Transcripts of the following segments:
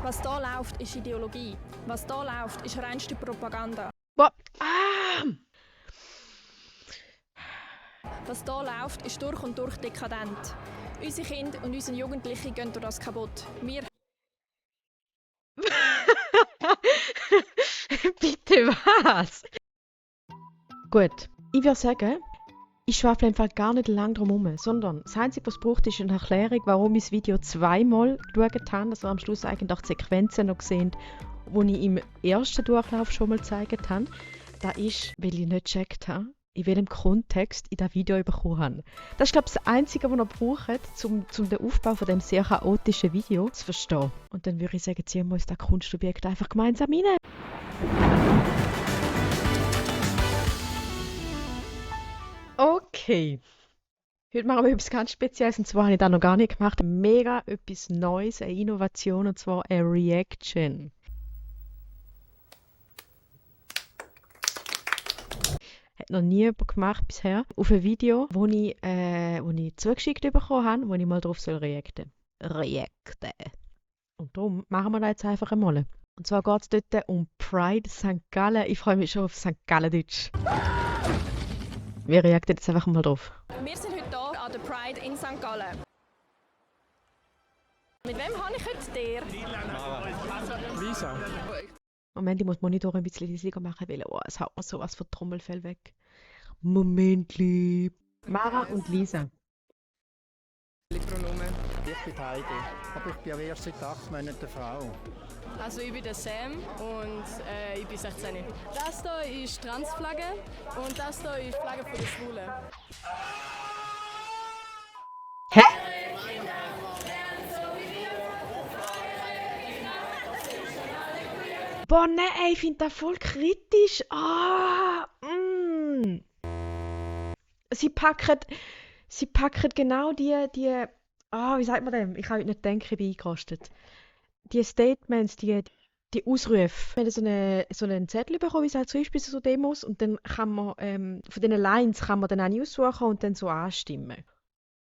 Was hier läuft, ist Ideologie. Was hier läuft, ist reinste Propaganda. Boah. Ah! Was hier läuft, ist durch und durch dekadent. Unsere Kinder und unsere Jugendlichen gehen durch das kaputt. Wir Bitte was? Gut, ich würde sagen, ich schwafle einfach gar nicht lang drum herum, sondern das Einzige, was es braucht, ist eine Erklärung, warum ich das Video zweimal geschaut habe, dass wir am Schluss eigentlich die Sequenzen noch sehen, die ich im ersten Durchlauf schon mal gezeigt habe. Das ist, weil ich nicht gecheckt habe, in welchem Kontext ich das Video bekommen habe. Das ist, glaube ich, das Einzige, was ihr braucht, um den Aufbau von dem sehr chaotischen Video zu verstehen. Und dann würde ich sagen, ziehen wir uns das Kunstobjekt einfach gemeinsam rein. Okay. Heute machen wir etwas ganz Spezielles, und zwar habe ich das noch gar nicht gemacht. Mega etwas Neues, eine Innovation, und zwar eine Reaction. Hat noch nie jemand gemacht bisher. Auf ein Video, wo ich zugeschickt bekommen habe, wo ich mal drauf reacten soll. Reacten. Und darum machen wir das jetzt einfach einmal. Und zwar geht es dort um Pride St. Gallen. Ich freue mich schon auf St. Gallen-Deutsch. Wir reagieren jetzt einfach mal drauf. sind heute hier an der Pride in St. Gallen. Mit wem habe ich heute dir? Lisa. Moment, ich muss den Monitor ein bisschen leiser machen, weil es haut mir sowas von Trommelfell weg. Momentli. Mara und Lisa. Pronomen. Ich bin Heidi, aber ich bin aber erst seit 8 Monaten eine Frau. Also ich bin der Sam und ich bin 16. Das hier ist Transflagge und das hier ist Flagge für die Schwulen. Hä? Boah, nein, ey, ich finde das voll kritisch. Sie packen genau die, wie sagt man dem? Ich kann heute nicht denken, ich bin eingerostet. Die Statements, die Ausrufe. Wir haben so einen Zettel bekommen, wie es halt so ist bei so Demos, und dann kann man, von diesen Lines kann man dann auch aussuchen und dann so anstimmen.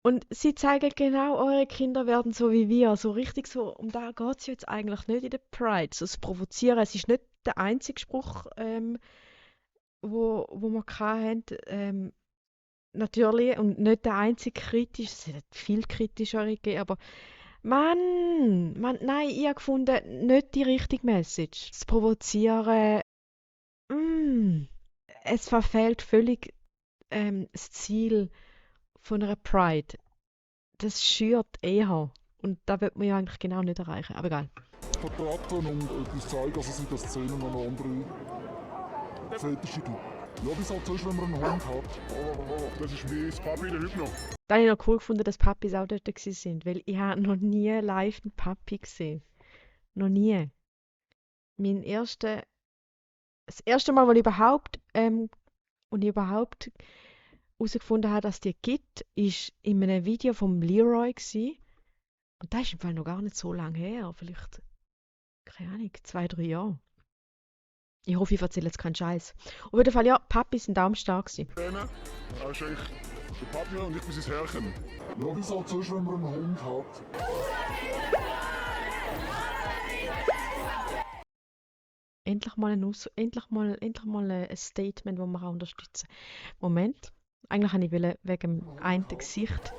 Und sie zeigen genau, eure Kinder werden so wie wir, so richtig so, um da geht es jetzt eigentlich nicht in der Pride, so das Provozieren. Es ist nicht der einzige Spruch, wo wir hatten, natürlich, und nicht der einzige kritisch, es hat viel kritischere gegeben, aber Mann, nein, ich habe gefunden, nicht die richtige Message. Das Provozieren, es verfehlt völlig das Ziel von einer Pride. Das schürt eher. Und da wird man ja eigentlich genau nicht erreichen. Aber egal. Vertreten und etwas zeigen, dass es in der Szene noch eine andere Fetische gibt. Ja, wie es halt so ist, wenn man einen Hund hat. Das ist wie das Papi in der Hypno. Da habe ich noch cool gefunden, dass Papis auch dort waren, weil ich habe noch nie live einen Papi gesehen. Noch nie. Das erste Mal, wo ich überhaupt herausgefunden habe, dass es die gibt, war in einem Video vom Leroy gewesen. Und das ist im Fall noch gar nicht so lange her. Vielleicht, keine Ahnung, 2, 3 Jahre. Ich hoffe, ich erzähle jetzt keinen Scheiß. Auf jeden Fall, ja, Papis sind auch stark gewesen. Er ist eigentlich der Papi und ich bin sein Herrchen. Ja, wie es halt so ist, wenn man einen Hund hat. Endlich mal ein Statement, das wir auch unterstützen. Moment. Eigentlich wollte ich wegen dem einen Gesicht.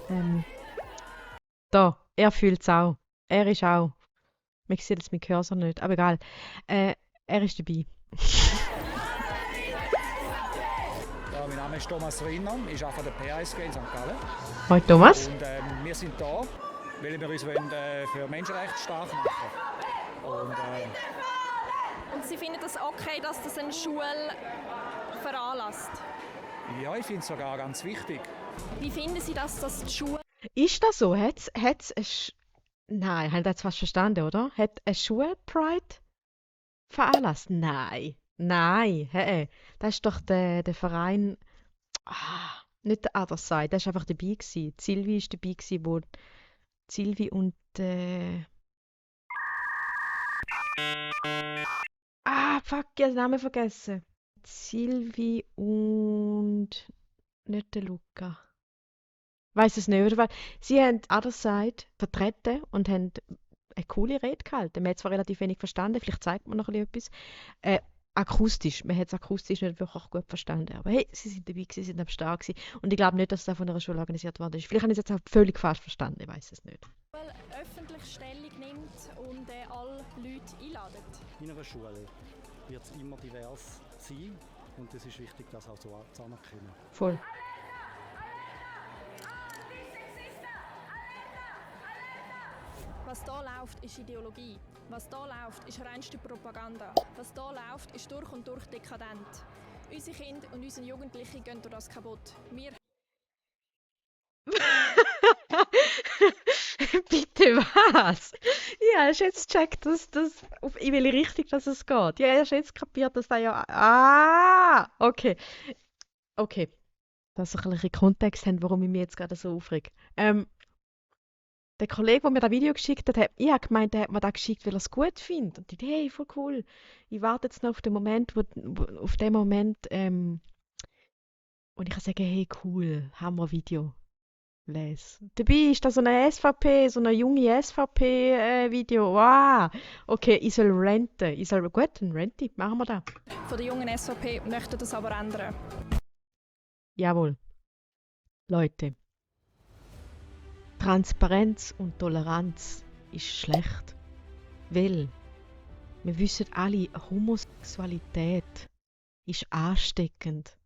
Da, er fühlt es auch. Er ist auch. Man sieht jetzt mit Cursor nicht, aber egal. Er ist dabei. Ja, mein Name ist Thomas Rinner, ich arbeite an der PASG in St. Gallen. Hoi Thomas. Und wir sind da, weil wir uns für Menschenrechte stark machen. Und Sie finden es okay, dass das eine Schule veranlasst? Ja, ich finde es sogar ganz wichtig. Wie finden Sie, dass das die Schule... Ist das so? Nein, ich habe das fast verstanden, oder? Hat eine Schule Pride veranlasst? Nein. Nein. Das ist doch der Verein... nicht der Other Side, der war einfach dabei gewesen. Silvi war dabei gewesen, wo Silvi und... fuck, ich habe den Namen vergessen. Silvi und... nicht der Luca. Weiß es nicht, oder? Sie haben Other Side vertreten und haben eine coole Rede gehalten. Man hat zwar relativ wenig verstanden, vielleicht zeigt man noch ein bisschen etwas. Akustisch, man hat es akustisch nicht wirklich gut verstanden. Aber hey, sie sind dabei, sie sind am Start gewesen. Und ich glaube nicht, dass es auch von einer Schule organisiert worden ist. Vielleicht habe ich es jetzt auch völlig falsch verstanden, ich weiß es nicht. Weil öffentlich Stellung nimmt und alle Leute einladet. In einer Schule wird es immer divers sein und es ist wichtig, das auch so zu anerkennen. Voll. Was hier läuft, ist Ideologie. Was hier läuft, ist reinste Propaganda. Was hier läuft, ist durch und durch dekadent. Unsere Kinder und unsere Jugendlichen gehen durch das kaputt. Wir Bitte was? Ja, hast jetzt gecheckt, in welche Richtung dass es geht. Ja, hast jetzt kapiert, dass da ja. Ah! Okay. Okay. Dass wir ein bisschen Kontext haben, warum ich mich jetzt gerade so aufrege. Der Kollege, der mir das Video geschickt hat, ich habe gemeint, der hat mir das geschickt, weil er es gut findet. Und ich dachte, hey, voll cool. Ich warte jetzt noch auf den Moment, wo ich kann sagen, hey, cool, Hammer-Video. Dabei ist da so eine junge SVP-Video. Wow! Okay, ich soll renten. Gut, dann rente ich. Machen wir das. von der jungen SVP möchten das aber ändern. Jawohl. Leute. Transparenz und Toleranz ist schlecht. Weil wir wissen alle, Homosexualität ist ansteckend.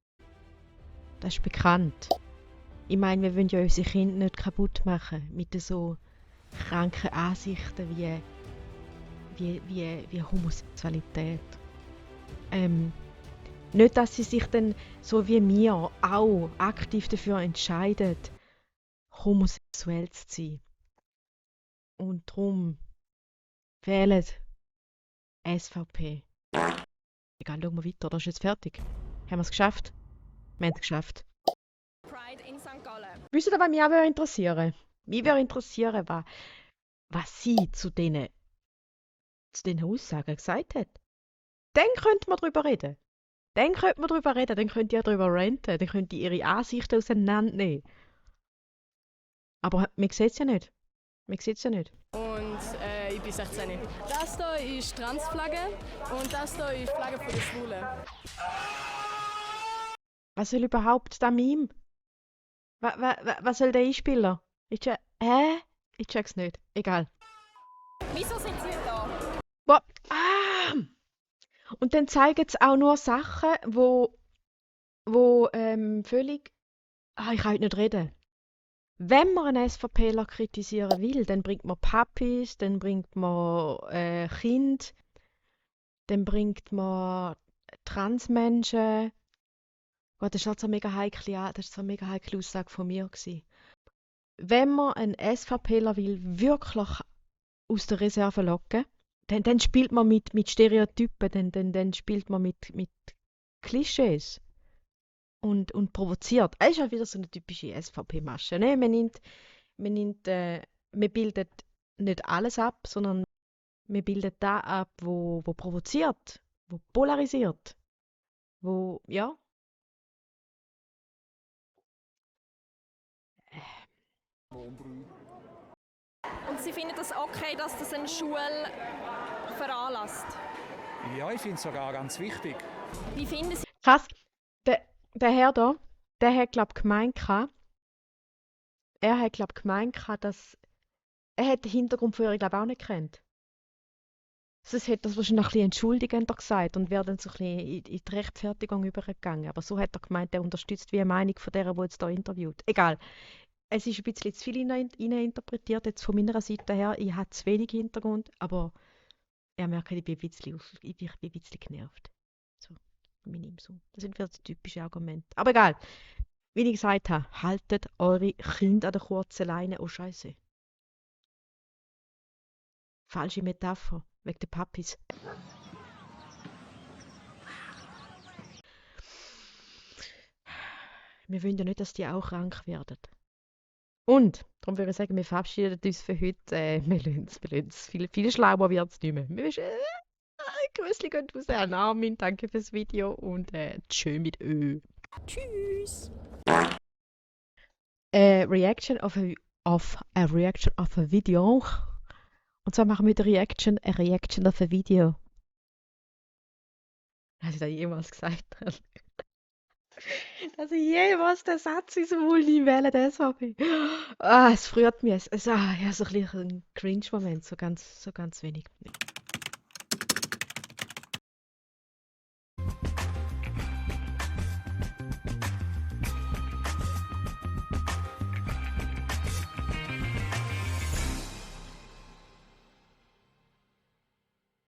Das ist bekannt. Ich meine, wir wollen ja unsere Kinder nicht kaputt machen mit so kranken Ansichten wie Homosexualität. Nicht, dass sie sich dann, so wie wir, auch aktiv dafür entscheiden, homosexuell zu sein. Und darum wählt SVP. Egal, schauen wir weiter. Das ist jetzt fertig. Haben wir es geschafft? Wir haben es geschafft. Pride in St. Gallen. Wisst ihr, was mich auch interessieren? Mich würde interessieren, was sie zu diesen Aussagen gesagt hat. Dann könnte man darüber reden. Dann könnt ihr darüber ranten. Dann könnt ihr ihre Ansichten auseinandernehmen. Aber man sieht es ja nicht. Und ich bin 16. Das hier ist Transflagge und das hier ist Flagge von den Schwulen. Was soll überhaupt das Meme? Was soll der Einspieler? Ich check's nicht. Egal. Wieso sind Sie da? Boah. Und dann zeigen sie auch nur Sachen, wo völlig. Ich kann heute nicht reden. Wenn man einen SVPler kritisieren will, dann bringt man Papis, dann bringt man Kinder, dann bringt man Transmenschen. Gott, das war so eine mega heikle Aussage von mir gewesen. Wenn man einen SVPler will wirklich aus der Reserve locken, dann spielt man mit Stereotypen, dann spielt man mit Klischees und provoziert. Das ist ja wieder so eine typische SVP-Masche. Ne? Man bildet nicht alles ab, sondern man bildet das ab, wo provoziert, wo polarisiert, wo, ja. Und Sie finden das okay, dass das eine Schule veranlasst? Ja, ich finde es sogar ganz wichtig. Wie finden Sie Krass, der Herr da, der hat, glaube ich, gemeint, dass er hat den Hintergrund von ihr, glaube ich, auch nicht kennt. Sonst hätte er das wahrscheinlich ein bisschen entschuldigender gesagt und wäre dann so ein bisschen in die Rechtfertigung übergegangen. Aber so hat er gemeint, er unterstützt wie eine Meinung von der, die jetzt hier interviewt. Egal. Es ist ein bisschen zu viel interpretiert jetzt von meiner Seite her. Ich habe zu wenig Hintergrund, aber ich merke, ich bin ein bisschen genervt. So, so. Das sind wieder die typischen Argumente. Aber egal. Wie ich gesagt habe, haltet eure Kinder an der kurzen Leine. Oh Scheiße. Falsche Metapher, wegen der Papis. Wir wollen ja nicht, dass die auch krank werden. Und, darum würde ich sagen, wir verabschieden uns für heute. Wir lassen es. Viel schlauer wird es nicht mehr. Grüßli gehen raus an Armin, danke fürs Video und tschö mit Ö. Tschüss! Reaction of a video Und zwar machen wir eine Reaction auf ein Video. Habe ich das jemals gesagt? Dass ich jemals den Satz ins Mund wählen, das habe ich. Es freut mich. Ja, so ein bisschen ein Cringe-Moment, so ganz wenig.